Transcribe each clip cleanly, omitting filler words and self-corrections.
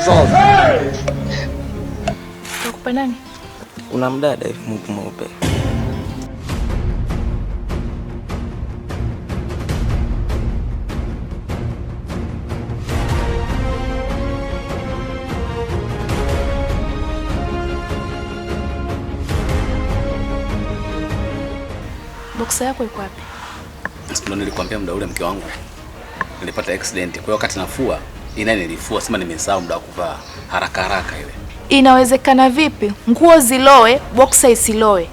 Jesus. Kakupa nani? Kuna mdada hivi mweupe mweupe. Boksa yako iko wapi? Ndio nilikwambia muda ule mke wangu nilipata accident. Kwa hiyo wakati nafua, ina nilifua sema nimesahau muda wa kuvaa haraka haraka ile. Inawezekana vipi nguo ziloe, boksa isiloe?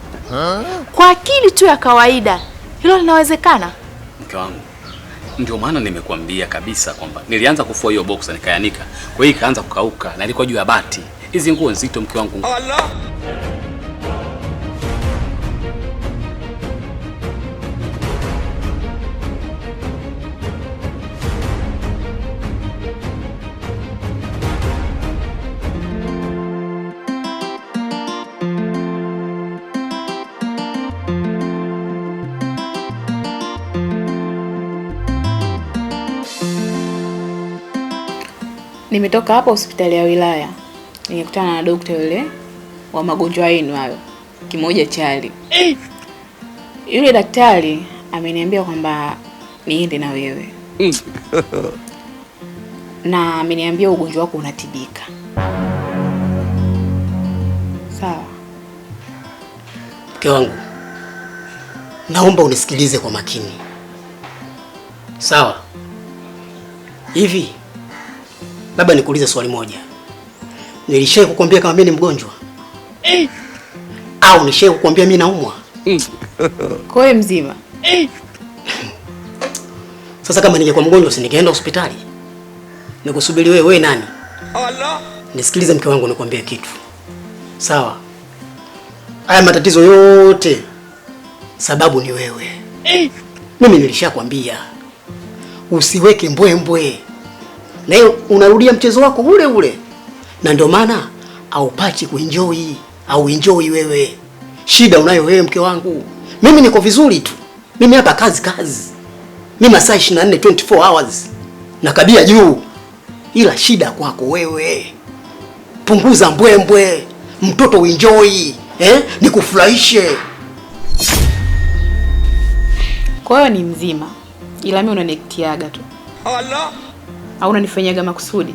Kwa akili tu ya kawaida hilo linawezekana? Mke wangu, ndio maana nimekuambia kabisa kwamba nilianza kufua hiyo boxer nikayanika. Kwa hiyo ikaanza kukauka na ilikuwa juu ya bati. Hizi nguo nzito mke wangu. Allah. Nimetoka hapa hospitali ya wilaya, nimekutana na dokta yule wa magonjwa yenu hayo, kimoja chali. Yule daktari ameniambia kwamba niende na wewe na ameniambia ugonjwa wako unatibika. Sawa. Mke wangu, naomba unisikilize kwa makini. Sawa? Hivi labda nikuulize swali moja. Nilishai kukwambia kama mimi ni mgonjwa? Au nilishai kukwambia mimi naumwa? Kwa hiyo mzima. Sasa kama ningekuwa mgonjwa si ningeenda hospitali? Nikusubiri wewe, wewe nani? Allah. Nisikilize mke wangu nikwambie kitu. Sawa? Haya matatizo yote sababu ni wewe. Mimi nilishakwambia usiweke mbwembwe. Na hiyo unarudia mchezo wako ule ule. Na ndio maana haupachi kuenjoy, au enjoy wewe. Shida unayo wewe mke wangu. Mimi niko vizuri tu. Mimi hapa kazi kazi. Mimi masaa 24 24 hours. Nakabia juu. Ila shida kwako wewe. Punguza mbwembwe. Mtoto uenjoy, eh? Nikufurahishe. Kwa hiyo ni mzima. Ila mimi unaniektiaga tu. Allah. Au unanifanyaga makusudi?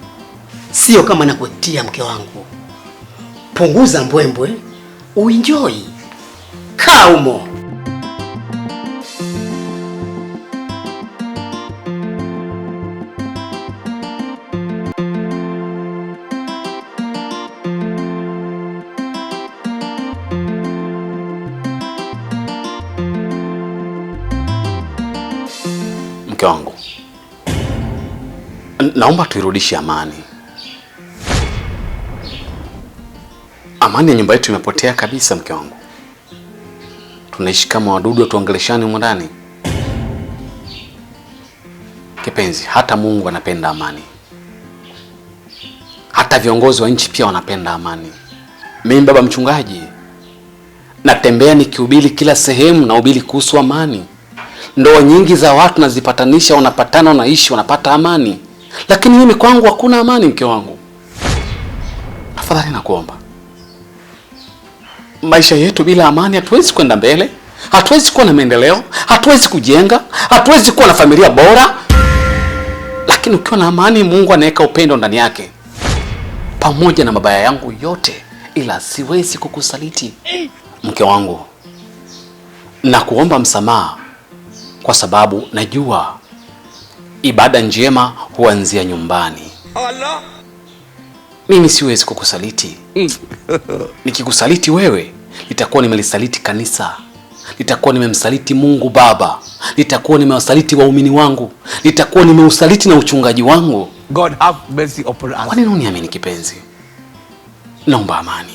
Sio kama nakutia mke wangu. Punguza mbwembwe, uenjoy. Kaa umo. Mke wangu, naomba tuirudishe amani. Amani ya nyumba yetu imepotea kabisa mke wangu. Tunaishi kama wadudu hatuongeleshani humu ndani. Kipenzi, hata Mungu anapenda amani. Hata viongozi wa nchi pia wanapenda amani. Mimi baba mchungaji natembea nikihubiri kila sehemu, nahubiri kuhusu amani. Ndoa nyingi za watu nazipatanisha, wanapatana, wanaishi, wanapata amani. Lakini mimi kwangu hakuna amani mke wangu. Tafadhali nakuomba. Maisha yetu bila amani hatuwezi kwenda mbele, hatuwezi kuwa na maendeleo, hatuwezi kujenga, hatuwezi kuwa na familia bora. Lakini ukiwa na amani, Mungu anaweka upendo ndani yake. Pamoja na mabaya yangu yote, ila siwezi kukusaliti. Mke wangu, nakuomba msamaha kwa sababu najua ibada njema huanzia nyumbani. Allah. Mimi siwezi kukusaliti. Nikikusaliti wewe, nitakuwa nimelisaliti kanisa. Nitakuwa nimemsaliti Mungu Baba. Nitakuwa nimewasaliti waumini wangu. Nitakuwa nimeusaliti na uchungaji wangu. God have mercy upon us. Kwa nini uniamini kipenzi? Naomba amani.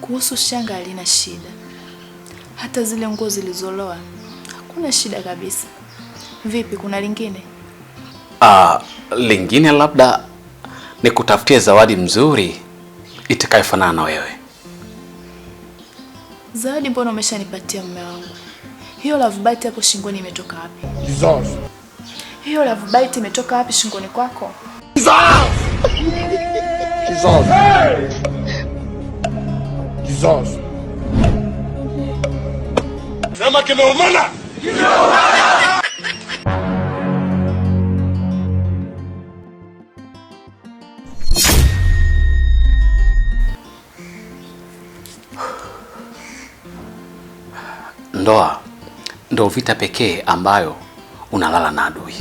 Kuhusu shanga halina shida. Hata zile nguo zilizoloa hakuna shida kabisa. Vipi, kuna lingine? Lingine labda nikutafutie zawadi mzuri itakayofanana na wewe. Zawadi mbona umeshanipatia mume wangu? Hiyo love bite hapo shingoni imetoka wapi? Jesus. Hiyo love bite imetoka wapi shingoni kwako? Jesus. Jesus. Sema kimeumana. Kimeumana. Ndoa ndo vita pekee ambayo unalala na adui.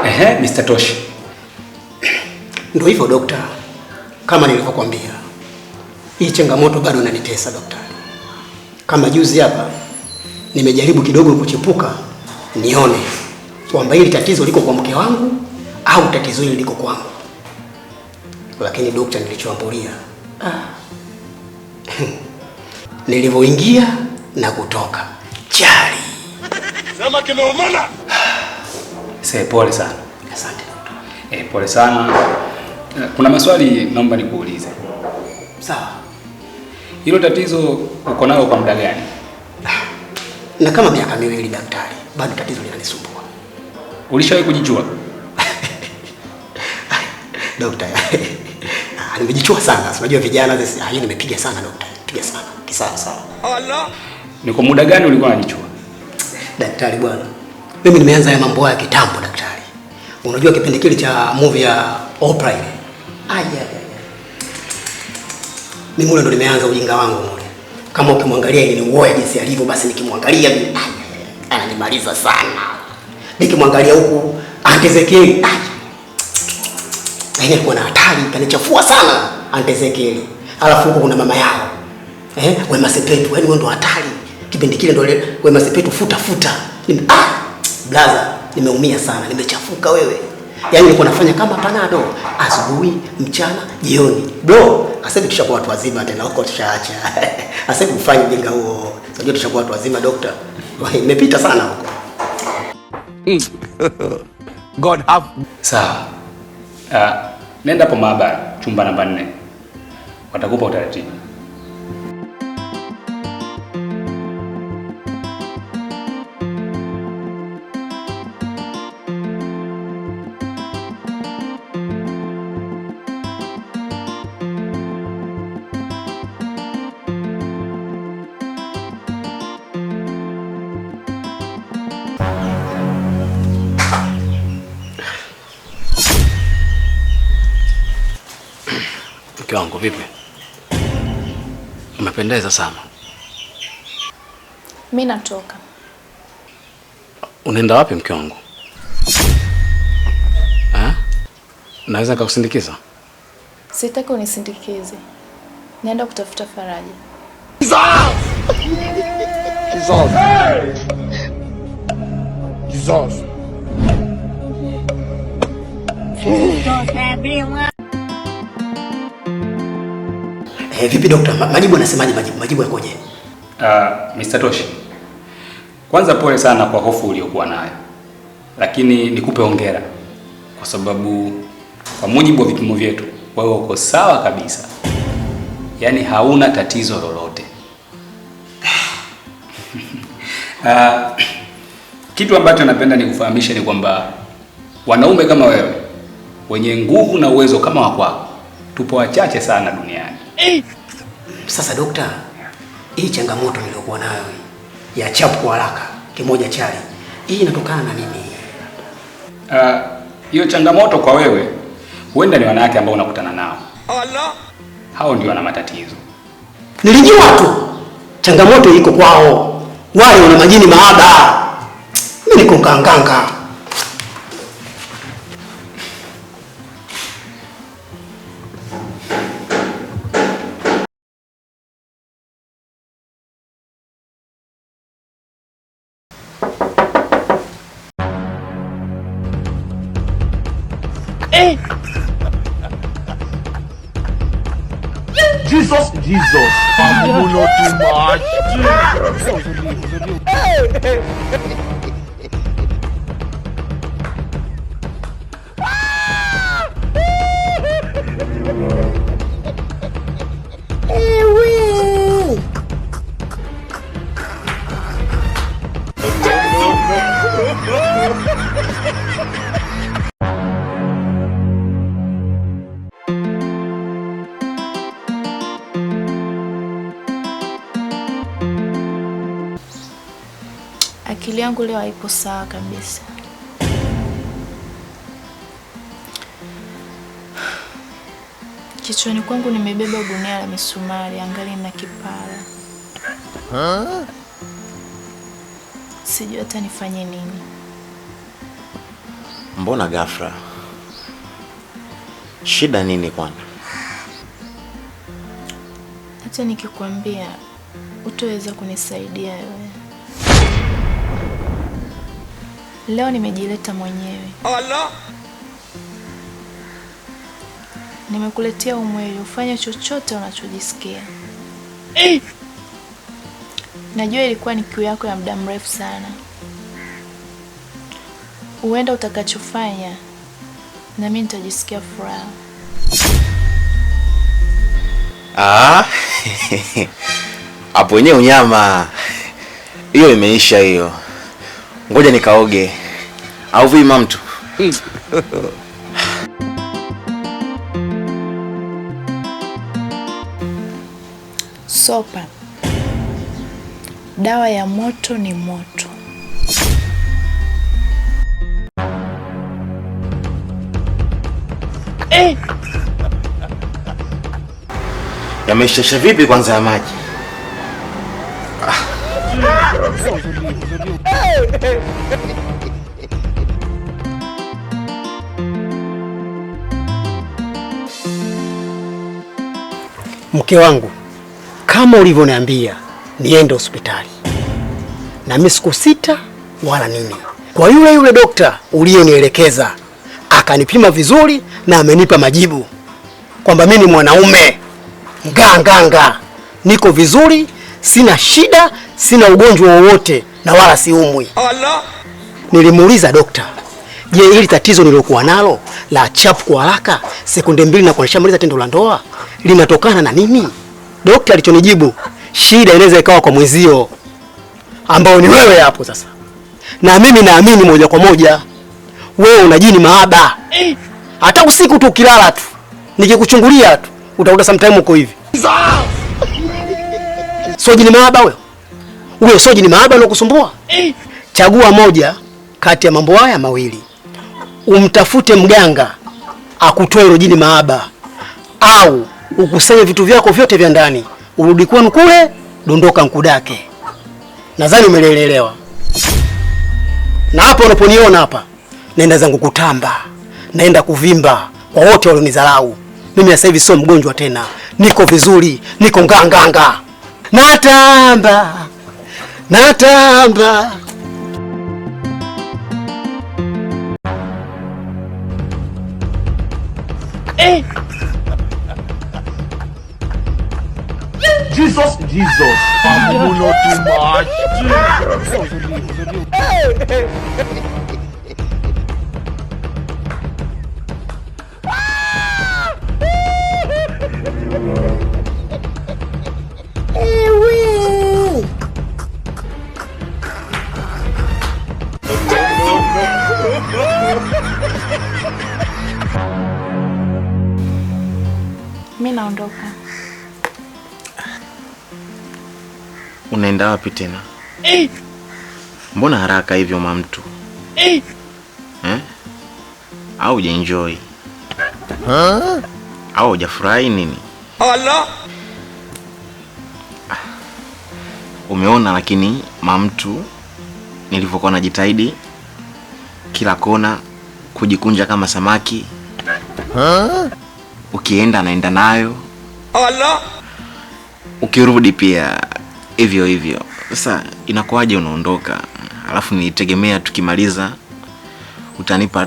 Ehe, Mr. Toshi. Ndio hivyo dokta, kama nilivyokuambia, hii changamoto bado inanitesa daktari. Kama juzi hapa nimejaribu kidogo kuchepuka nione kwamba hili tatizo liko kwa mke wangu au tatizo hili liko kwangu. Lakini dokta, nilichoambulia nilivyoingia na kutoka chali. Sema kimeumana. Sasa pole sana. Asante dokta. Pole sana. Kuna maswali naomba nikuulize. Sawa. Hilo tatizo uko nalo kwa muda gani? Na kama miaka miwili daktari, bado tatizo linanisumbua. Ulishawahi kujichua? Daktari, nimejichua sana. Unajua vijana sasa, hiyo nimepiga sana daktari. Piga sana. Kisawa sawa. Allah. Ni kwa muda gani ulikuwa unajichua? Daktari bwana, mimi nimeanza haya mambo haya kitambo daktari. Unajua kipindi kile cha movie ya Oprah ile. Aya. Mimi mule ndo nimeanza ujinga wangu mule. Kama ukimwangalia ile ni uoya jinsi alivyo, basi nikimwangalia mimi ananimaliza sana. Nikimwangalia huku Aunt Ezekiel, yeye alikuwa na hatari, kanichafua sana Aunt Ezekiel. Alafu huko kuna mama yao. Wema Sepetu, yani wewe ndo hatari. Kipindi kile ndo Wema Sepetu futa futa. Blaza, nimeumia sana, nimechafuka wewe. Yaani nilikuwa nafanya kama panado asubuhi, mchana, jioni. Bro, sasa tushakuwa watu wazima tena huko tushaacha. Sasa ufanye ujinga huo. Unajua tushakuwa watu wazima doctor. Nimepita sana huko. God have. Sawa. Nenda hapo maabara, chumba namba 4. Watakupa utaratibu. Mke wangu vipi? Umependeza sana. Mimi natoka. Unaenda wapi mke wangu? Naweza nikakusindikiza? Sitaki unisindikize. Naenda kutafuta faraja. Jesus. Jesus. Vipi dokta, majibu anasemaje? Majibu yakoje? Mr. Toshi, kwanza pole sana kwa hofu uliyokuwa nayo. Lakini nikupe hongera kwa sababu kwa mujibu wa vipimo vyetu wewe uko sawa kabisa. Yaani hauna tatizo lolote. Kitu ambacho napenda nikufahamishe ni kwamba wanaume kama wewe wenye nguvu na uwezo kama wa kwako tupo wachache sana duniani. Sasa dokta, hii changamoto niliyokuwa nayo ya chapu kwa haraka kimoja chali, hii inatokana na nini? Hiyo changamoto kwa wewe huenda ni wanawake ambao unakutana nao. Allah, hao ndio wana matatizo. Nilijua tu changamoto iko kwao, wale wana majini maaba. Mimi niko nganganga. Jesus, Jesus. I'm not too much. Akili yangu leo haipo sawa kabisa. Kichwani kwangu nimebeba gunia la misumari, angali na kipara. Sijui hata nifanye nini. Mbona ghafla? Shida nini kwani? Hata nikikwambia utaweza kunisaidia wewe. Leo nimejileta mwenyewe. Allah. Nimekuletea umweli, ufanye chochote unachojisikia. Najua ilikuwa ni kiu yako ya muda mrefu sana. Uenda utakachofanya na mimi nitajisikia furaha. Ah. Hapo wenyewe unyama. Hiyo imeisha hiyo. Ngoja nikaoge. Au vipi mtu? Sopa. Dawa ya moto ni moto. Yameisha vipi kwanza ya maji? Mke wangu, kama ulivyoniambia niende hospitali, na mimi siku sita wala nini, kwa yule yule dokta uliyonielekeza akanipima vizuri na amenipa majibu kwamba mimi ni mwanaume nganganga, niko vizuri, sina shida, sina ugonjwa wowote na wala siumwi. Allah. Nilimuuliza dokta, je, hili tatizo nilokuwa nalo la chapu kwa haraka sekunde 2 na kunishamaliza tendo la ndoa linatokana na nini? Dokta alichonijibu, shida inaweza ikawa kwa mwenzio ambao ni wewe hapo sasa. Na mimi naamini moja kwa moja wewe una jini maaba. Hata usiku tu ukilala tu nikikuchungulia tu utakuta sometime uko hivi. Sio jini maaba wewe? Wewe sio jini maaba unakusumbua? Chagua moja kati ya mambo haya mawili. Umtafute mganga akutoe hilo jini maaba, au ukusanye vitu vyako vyote vya ndani urudi kwenu kule, dondoka nkudake. Nadhani umeelewa. Na hapo unaponiona hapa, naenda zangu kutamba, naenda kuvimba kwa wote walionidharau. Mimi sasa hivi sio mgonjwa tena, niko vizuri, niko nganganga. Natamba, natamba. Jesus, Jesus. I'm not too much. Mimi naondoka. Unaenda wapi tena? Mbona haraka hivyo mamtu? Eh? Au hujaenjoy? Au hujafurahi nini? Allah. Umeona lakini mamtu nilivyokuwa najitahidi kila kona kujikunja kama samaki. Ukienda naenda nayo. Allah. Ukirudi pia hivyo hivyo. Sasa inakuwaje unaondoka? Alafu nilitegemea tukimaliza utanipa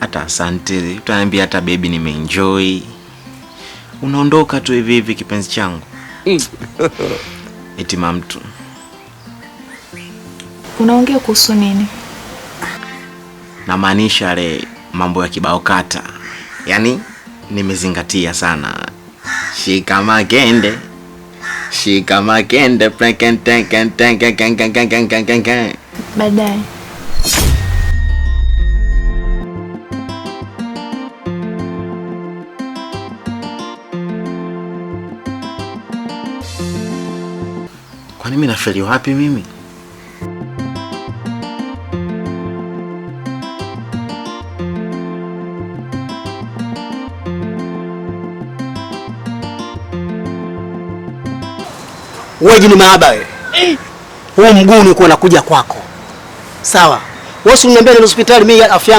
hata asante, utaniambia hata baby nimeenjoy. Unaondoka tu hivi hivi kipenzi changu. Eti mamtu. Unaongea kuhusu nini? Namaanisha yale mambo ya kibao kata. Yaani nimezingatia sana. Shika makende. Shika makende pleken ten ten ten ten ten ten ten ten ten. Baadaye. Kwani mimi nafeli wapi mimi? Wewe jini maaba wewe. Huu mguu ulikuwa unakuja kwako. Sawa. Wewe si unaniambia ni hospitali mimi afya